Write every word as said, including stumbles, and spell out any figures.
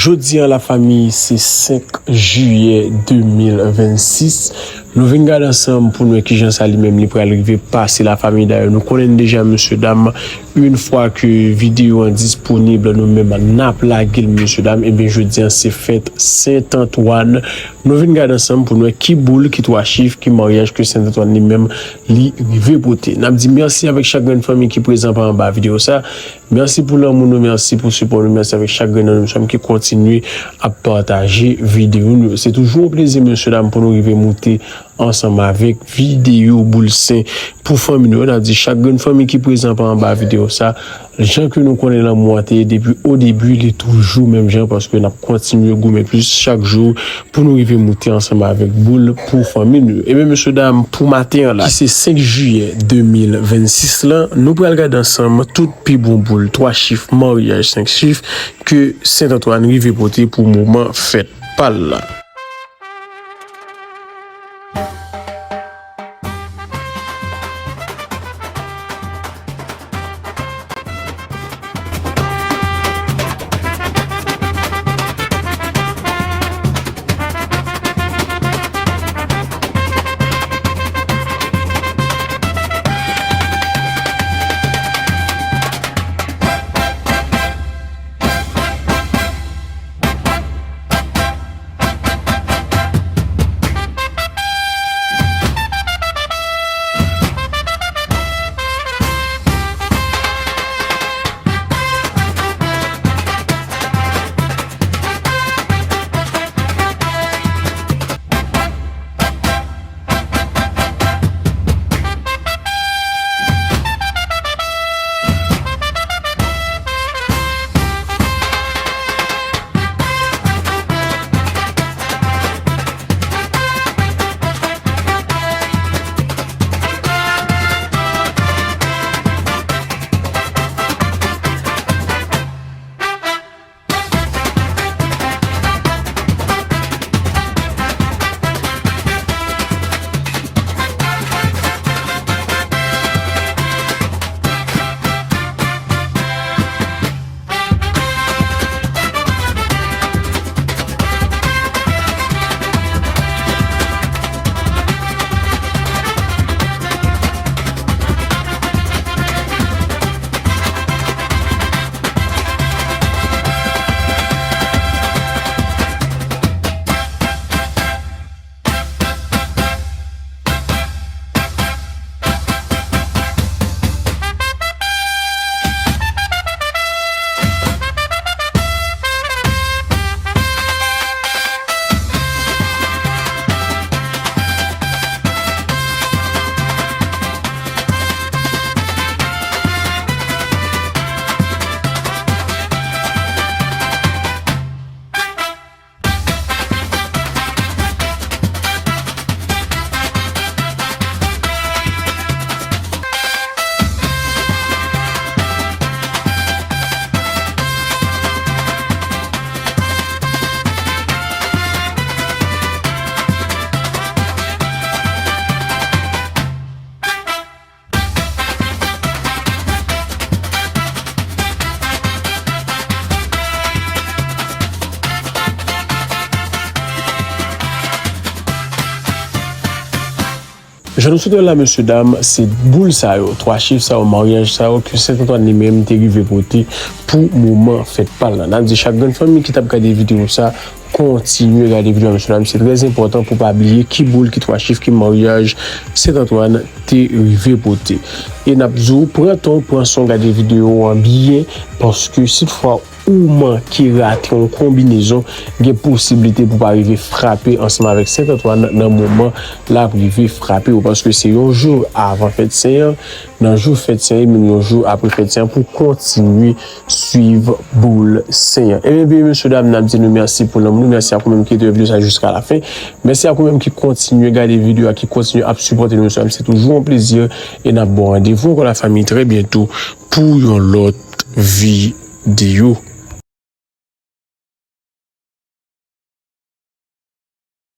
Jodi a, lafanmi, se senk jiyè de mil vennsis. Nou vin gade ansanm pou n wè kijan sa li menm li pral rive pase, lafanmi. Dayè, nou konnen deja, mesye dam, yon fwa ke videyo an disponib, nou menm n ap lage l, mesye dam. Ebyen, jodi a, se fèt Sent Antwàn. Nou vin gade ansanm pou n wè ki boul, ki twa chif, ki maryaj ke Sent Antwàn li menm li rive pote. N ap di mèsi avèk chak grenn fanmi ki prezan pa anba videyo sa. Mèsi pou lanmou nou, mèsi pou sipò nou, mèsi avèk chak grenn nan nou, mesye dam, ki kontinye ap pataje videyo nou. Se toujou yon plezi, mesye dam, pou nou rive moute ansanm avèk videyo boul sen pou fanmi nou. N ap di chak grenn fanmi ki prezan pa anba videyo sa, jan ke nou konnen lanmou an te ye depi o debi, li toujou menm jan, paske n ap kontinye goumen plis chak jou pou nou rive moute ansanm avèk boul pou fanmi nou. Ebyen, mesye dam, pou maten an la, ki se senk jiyè de mil vennsis lan, nou pral gade ansanm tout pi bon boul twa chif, maryaj senk chif, ke Sent Antwàn rive pote pou moman fèt pa l la. Jan nou sot wè la, mesye dam, se boul sa yo, twa chif sa yo, maryaj sa yo, ke Sent Antwàn li menm te rive pote pou moman fèt pa l la. N ap di chak grenn fanmi ki t ap gade videyo sa, kontinye gade videyo a, mesye dam. Se trè enpòtan pou pa bliye ki boul, ki twa chif, ki maryaj Sent Antwàn te rive pote. E n ap di w, pran tan w, pran san w gade videyo an byen, paske si toutfwa ou manke rate yon konbinezon, gen posiblite pou pa rive frape ansanm avèk Sent Antwàn nan moman l ap rive frape w, paske se yon jou avan fèt sen an, nan jou fèt sen an, e menm yon jou apre fèt sen an, pou kontinye swiv boul sen an. Ebyen, byen, mesye dam, n ap di nou mèsi pou lanmou nou, mèsi ak ou menm ki rete wè videyo sa jiska lafen, mèsi ak ou menm ki kontinye gade videyo a, ki kontinye ap sipòte nou, mesye dam, se toujou yon plezi, e n ap ba w randevou ankò, lafanmi, trè byento pou yon lòt videyo.